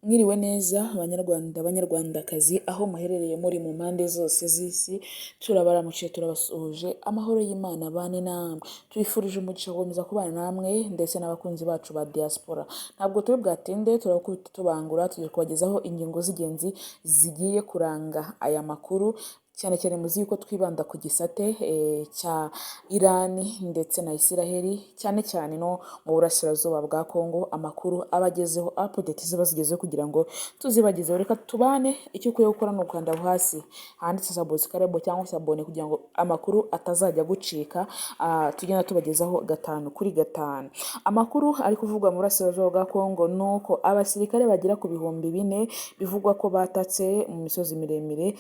Mwiriwe neza banyarwanda, banyarwandakazi, aho muherereye muri mu mpande zose z'isi, turabaramukiye, turabasuhuje, amahoro y'Imana abane namwe. Tubifurije umugisha gukomeza kubana namwe ndetse n'abakunzi bacu ba diaspora. Ntabwo turi bwatinde, turakubita tubangura, tugiye kubagezaho ingingo z'ingenzi zigiye kuranga aya makuru, cyane cyane muzi yuko twibanda ku gisate cya Irani ndetse na Isiraheli, cyane cyane no mu burasirazuba bwa Kongo, amakuru aba agezeho, update ziba zigezeho kugira ngo tuzibagezeho. Reka tubane, icyo ukwiye gukora ni ukanda aho hasi handitse subscribe cyangwa se abone kugira ngo amakuru atazajya gucika, tugenda tubagezaho gatanu kuri gatanu. Amakuru ari kuvugwa mu burasirazuba bwa Kongo ni uko abasirikare bagera ku 4000 bivugwa ko batatse mu misozi miremire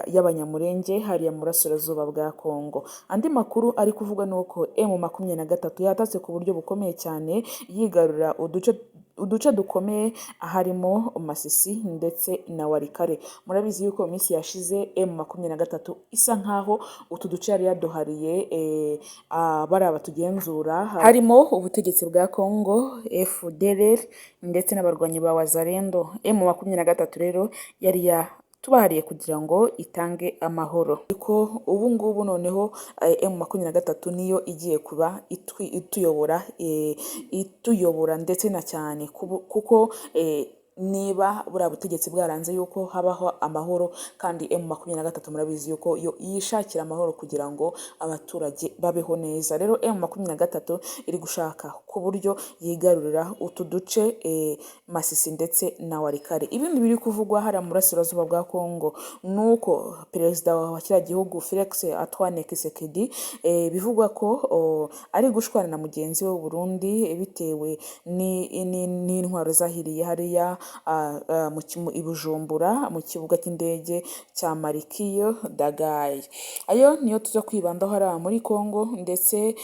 y'Abanyamurenge hariya mu burasirazuba bwa Kongo. Andi makuru ari kuvugwa ni uko M23 yatatse ku buryo bukomeye cyane, yigarurira uduce dukomeye harimo Masisi ndetse na Walikale. Murabizi yuko mu minsi yashize M23 isa nkaho utu duce yari yaduhariye bariya batugenzura, harimo ubutegetsi bwa Kongo, FDLR ndetse n'abarwanyi ba Wazalendo. M23 rero yari yatubahariye kugira ngo itange amahoro, ariko ubu ngubu noneho M23 niyo igiye kuba ituyobora ndetse na cyane kuko niba buriya butegetsi bwaranze yuko habaho amahoro, kandi M23 murabizi yuko yo yishakira amahoro kugira ngo abaturage babeho neza. Rero M23 iri gushaka ku buryo yigarurira utu duce Masisi ndetse na Walikale. Ibindi biri kuvugwa hariya mu burasirazuba bwa Kongo ni uko perezida wa kiriya gihugu Felix Antoine Tshisekedi bivugwa ko ari gushwana na mugenzi we w'u Burundi bitewe n'intwaro zahiriye hariya i Bujumbura mu kibuga cy'indege cya Melchior Ndadaye. Ayo niyo tuza kwibandaho hariya muri Congo, ndetse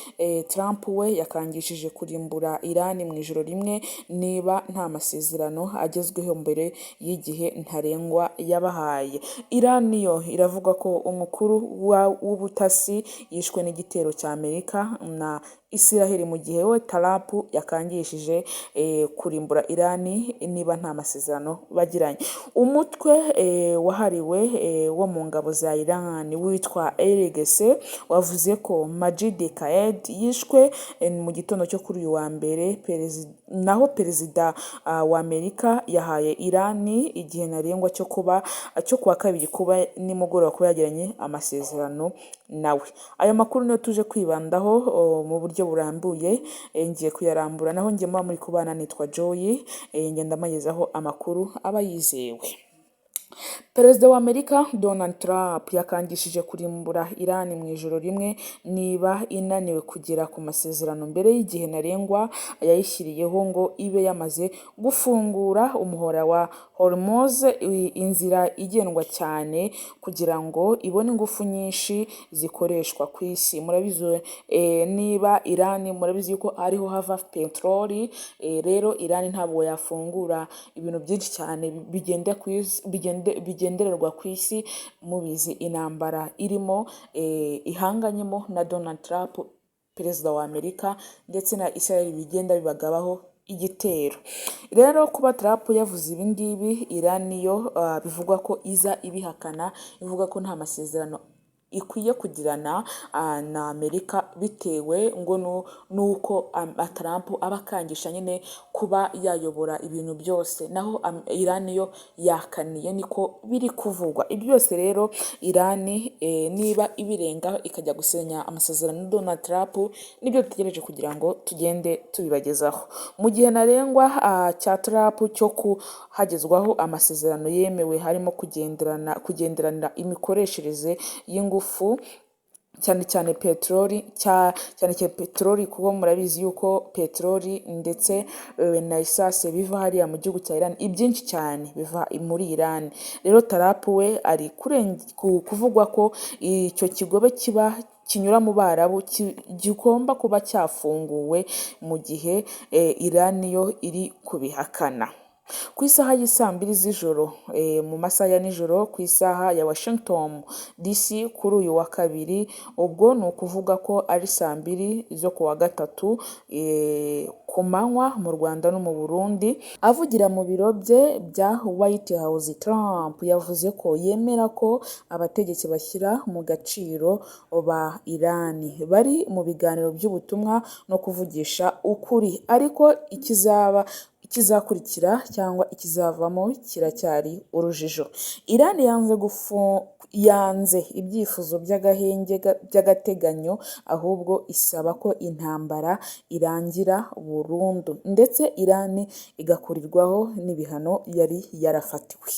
Trump we yakangishije kurimbura Iran mu ijoro rimwe niba nta masezerano agezweho mbere y'igihe ntarengwa yabahaye. Iran yo iravuga ko umukuru w'ubutasi yishwe n'igitero cya Amerika na Isiraheli, mu gihe we Trump yakangishije kurimbura Iran niba nta masezerano bagiranye. Umutwe wahariwe wo mu ngabo za Iran witwa IRGC wavuze ko Majid Kaed yishwe mu gitondo cyo kuri uyu wa mbere, naho perezida wa Amerika yahaye Iran igihe ntarengwa cyo kuwa kabiri kuba nimugoroba kuba yagiranye amasezerano nawe. Ayo makuru niyo tuje kwibandaho mu buryo burambuye, ngiye kuyarambura. Naho njye muba muri kubana nitwa Joy, ngenda mbagezaho amakuru aba yizewe. Perezida wa Amerika Donald Trump yakangishije kurimbura Iran mu ijoro rimwe niba inaniwe kugera ku masezerano mbere y'igihe ntarengwa yayishyiriyeho ngo ibe yamaze gufungura umuhora wa Hormuz, inzira igendwa cyane kugira ngo ibone ingufu nyinshi zikoreshwa ku isi. Murabizi niba Iran, murabizi yuko ariho hava peteroli, rero Iran ntabwo yafungura ibintu byinshi cyane bigenda ku isi, bigendererwa ku isi, mubizi intambara irimo ihanganyemo na Donald Trump, perezida wa Amerika, ndetse na Israel bigenda bibagabaho igitero. Rero kuba Trump yavuze ibi ngibi, Iran yo bivugwa ko iza ibihakana, ivuga ko nta masezerano ikwiye kugirana na Amerika, bitewe ngo nuko Trump aba akangisha nyine kuba yayobora ibintu byose, naho Iran yo yakaniye, niko biri kuvugwa. Ibyo byose rero Iran niba ibirengaho ikajya gusinya amasezerano na Donald Trump, nibyo dutegereje kugira ngo tugende tubibagezaho. Mu gihe ntarengwa cya Trump cyo kuhagezwaho amasezerano yemewe harimo kugenderanira imikoreshereze y'ingufu, cyane cyane peteroli, cyane cyane peteroli, kuko murabizi yuko peteroli ndetse na essence biva hariya mu gihugu cya Iran, ibyinshi cyane biva muri Iran. Rero Trump we ari kuvugwa ko icyo kigobe kiba kinyura mu Barabu kigomba kuba cyafunguwe, mu gihe Iran yo iri kubihakana. Ku isaha y'isaa 2 z'ijoro, mu masaha ya nijoro ku isaha ya Washington DC kuri uyu wa kabiri, ubwo ni ukuvuga ko ari saa 2 zo ku wa gatatu ku manywa mu Rwanda no mu Burundi. Avugira mu biro bye bya White House, Trump yavuze ko yemera ko abategetsi bashyira mu gaciro ba Iran bari mu biganiro by'ubutumwa no kuvugisha ukuri, ariko ikizaba, ikizakurikira cyangwa ikizavamo kiracyari urujijo. Iran yanze ibyifuzo by'agahenge by'agateganyo, ahubwo isaba ko intambara irangira burundu, ndetse Iran igakurirwaho n'ibihano yari yarafatiwe.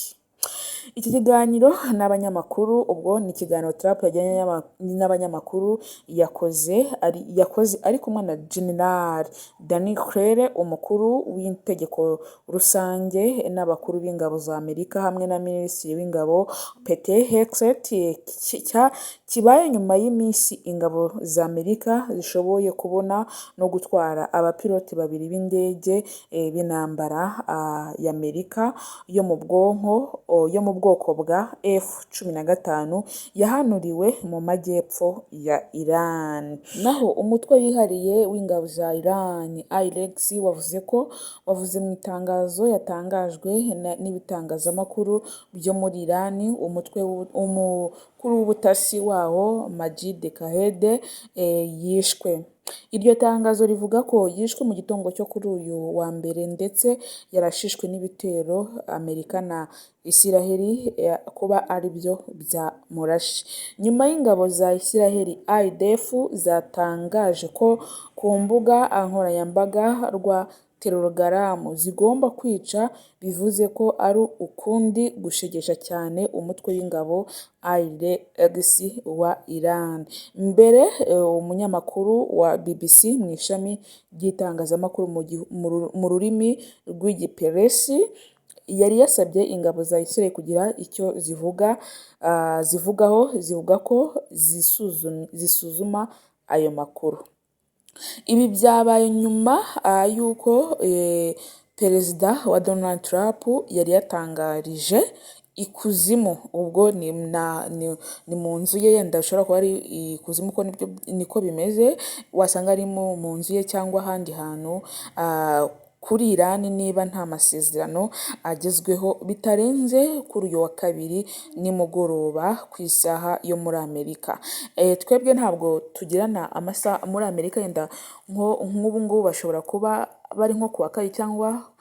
Iki kiganiro n'abanyamakuru, ubwo ni ikiganiro Trump yagiranye n'abanyamakuru, yakoze ari kumwe na General Danny Clare, umukuru w'itegeko rusange n'abakuru b'ingabo za Amerika, hamwe na Minisitiri w'ingabo Pete Hegseth, kibaye nyuma y'iminsi ingabo za Amerika zishoboye kubona no gutwara abapilote babiri b'indege b'intambara y'Amerika yo mu bwoko bwa F-15 yahanuriwe mu majyepfo ya Iran. Naho umutwe wihariye w'ingabo za Iran, IRGC, wavuze mu itangazo yatangajwe n'ibitangazamakuru byo muri Iran, umutwe umukuru w'ubutasi wawo Majid Kahede yishwe. Iryo tangazo rivuga ko yishwe mu gitondo cyo kuri uyu wa mbere, ndetse yarashishwe n'ibitero Amerika na Isiraheli kuba ari byo byamurashe. Nyuma y'ingabo za Isiraheli IDF zatangaje ko ku mbuga nkoranyambaga rwa Telegram zigomba kwica, bivuze ko ari ukundi gushegesha cyane umutwe w'ingabo IRGC wa Iran. Mbere umunyamakuru wa BBC mu ishami ry'itangazamakuru mu rurimi rw'Igiperesi yari yasabye ingabo za Israel kugira icyo zivuga zivugaho, zivuga ko zisuzuma ayo makuru. Ibi byabaye nyuma y'uko Perezida wa Donald Trump yari yatangarije ikuzimu, ubwo ni mu nzu ye, yenda bishobora kuba ari ikuzimu ko niko bimeze, wasanga ari mu nzu ye cyangwa ahandi hantu, kuri Iran niba nta masezerano agezweho bitarenze kuri uyu wa kabiri nimugoroba ku isaha yo muri Amerika. Twebwe ntabwo tugirana amasaha muri Amerika, yenda nk'ubu ngubu bashobora kuba bari nko ku wa kabiri cyangwa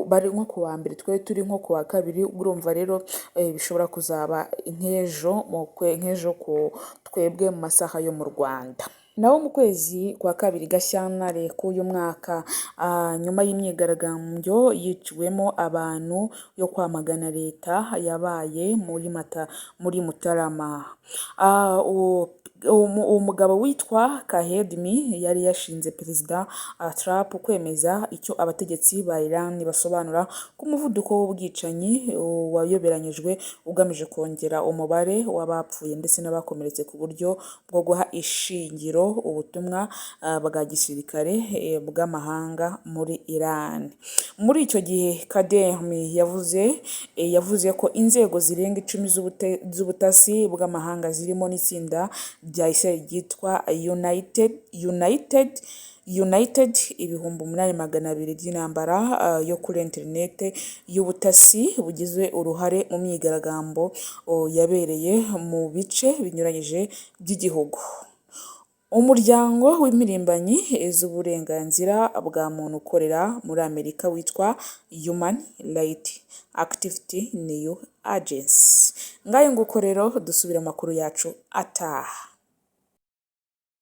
bari nko ku wa mbere, twe turi nko ku wa kabiri. Urumva rero bishobora kuzaba nk'ejo ku twebwe mu masaha yo mu Rwanda. Naho mu kwezi kwa kabiri Gashyantare k'uyu mwaka, nyuma y'imyigaragambyo yiciwemo abantu yo kwamagana leta yabaye muri Mata, muri Mutarama, uwo mugabo witwa Kahedmi yari yashinze Perezida Trump kwemeza icyo abategetsi ba Iran basobanura ku muvuduko w'ubwicanyi wayoberanyijwe ugamije kongera umubare w'abapfuye ndetse n'abakomeretse ku buryo bwo guha ishingiro ubutumwa bwa gisirikare bw'amahanga muri Iran. Muri icyo gihe Kademi yavuze ko inzego zirenga 10 z'ubutasi bw'amahanga, zirimo n'itsinda rya Israel ryitwa United 8200 ry'intambara yo kuri interinete y'ubutasi, bugize uruhare mu myigaragambyo yabereye mu bice binyuranyije by'igihugu. Umuryango w'impirimbanyi z'uburenganzira bwa muntu ukorera muri Amerika witwa Human Rights Activity News Agency. Ngayo nguko rero, dusubire amakuru yacu ataha.